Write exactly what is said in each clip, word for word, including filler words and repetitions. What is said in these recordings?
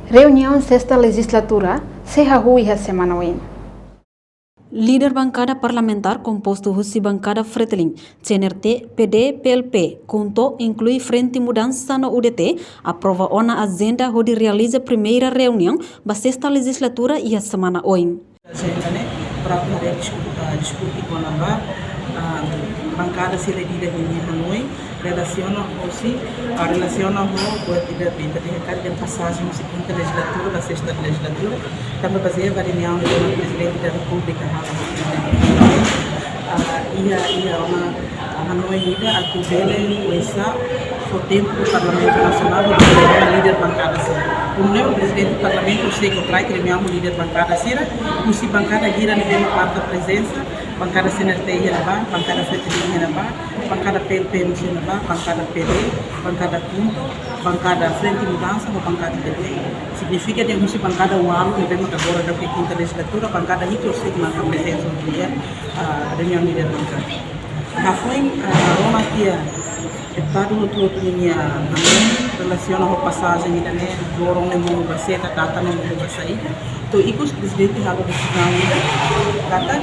Reuniaun sesta lejizlatura sei hahú iha semana oin. Líder bankada parlamentár kompostu husi bankada Fretilin, C N R T, P D, P L P, KHUNTO, inklui Frente Mudansa no U D T, aprova ona ajenda hodi realiza primeira reuniaun ba sesta lejizlatura iha semana oin. Ajenda ne'e, própriu haree diskuti, ah, diskuti kona-ba, ah, bankada sira ida-idak nia hanoin, relasiona ho si, ah, relasiona ho buat ida be ita dehan katak pasajen husi kinta lejizlatura ba sesta lejizlatura, tanba bazeia ba reuniaun ne'ebé Prezidente da Repúblika halo. Ah, iha, iha ona, ah, hanoin ida atu bele oinsá fó tempu Parlamentu Nasionál hodi reúne líder bankada sira. Komu ne'e Prezidente Parlamentu sei kontraik reuniaun ho líder bankada sira, husi bankada hira ne'ebé marka prezensa, bankada C N R T iha ne'ebá, bankada Fretilin iha ne'ebá, bankada P L P mós iha ne'ebá, bankada P D, bankada KHUNTO, bankada Frente Mudansa, no bankada P D. Signifika dehan husi bankada ualu ne'ebé maka agora daudaun kinta lejizlatura, bankada hitu sei marka prezensa iha, ah, reuniaun líder bankada. Hafoin, ah, rona tiha deputadu hotu-hotu ninia hanoin relasiona ho pasajen ida-ne'e, loron ne'e monu ba seta, data ne'e monu ba saida. To'o ikus Prezidente halo desizaun ida katak,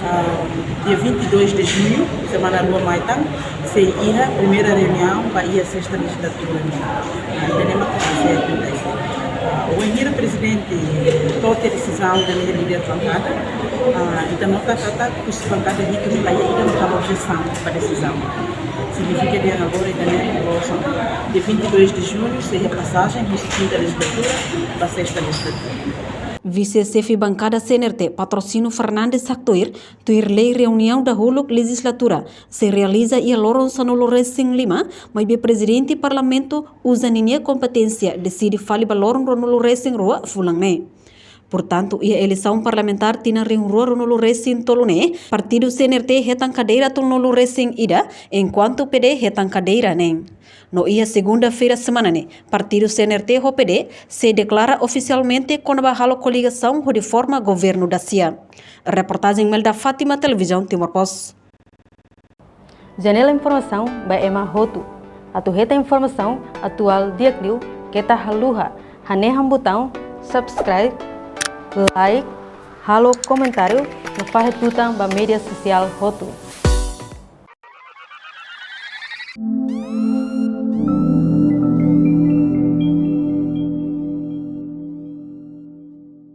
ah, dia vinte e dois de junho, semana rua mai tan, sei iha primeira reuniaun ba iha sesta lejizlatura nian. Ah, ida-ne'e mak sei akontese. Ah, wainhira Prezidente to'o tiha desizaun ida-ne'e iha líder bankada, ah, ita nota katak husi bankada hitu ne'e la iha ida mak halo objesaun ba desizaun. Signifika dehan agora ida-ne'e loos ona, dia vinte e dois de junho sei iha pasajen husi kinta lejizlatura ba sesta lejizlatura. Vise-Xefe Bankada C N R T, Patrocínio Fernandes haktuir, tuir lei reuniaun dahuluk lejizlatura sei realiza iha loron sanulu-resin-lima, maibé Prezidente Parlamentu uza ninia kompeténsia deside fali ba loron ruanulu-resin-rua fulan ne'e. Portantu, iha eleisaun parlamentár tinan rihun rua ruanulu-resin-tolu ne'e, partidu C N R T hetan kadeira tolunulu-resin-ida, enkuantu P D hetan kadeira neen. No iha segunda-feira semana ne'e, partidu C N R T ho P D sei deklara ofisialmente kona-ba halo koligasaun hodi forma governu dasia. Reportajen Melda Fátima, Televizaun Timor Post. Janela informasaun ba ema hotu. Atu hetan informasaun atuál di'ak liu, keta haluha hanehan butaun subscribe, like, halo komentáriu no fahe tutan ba média sosiál hotu.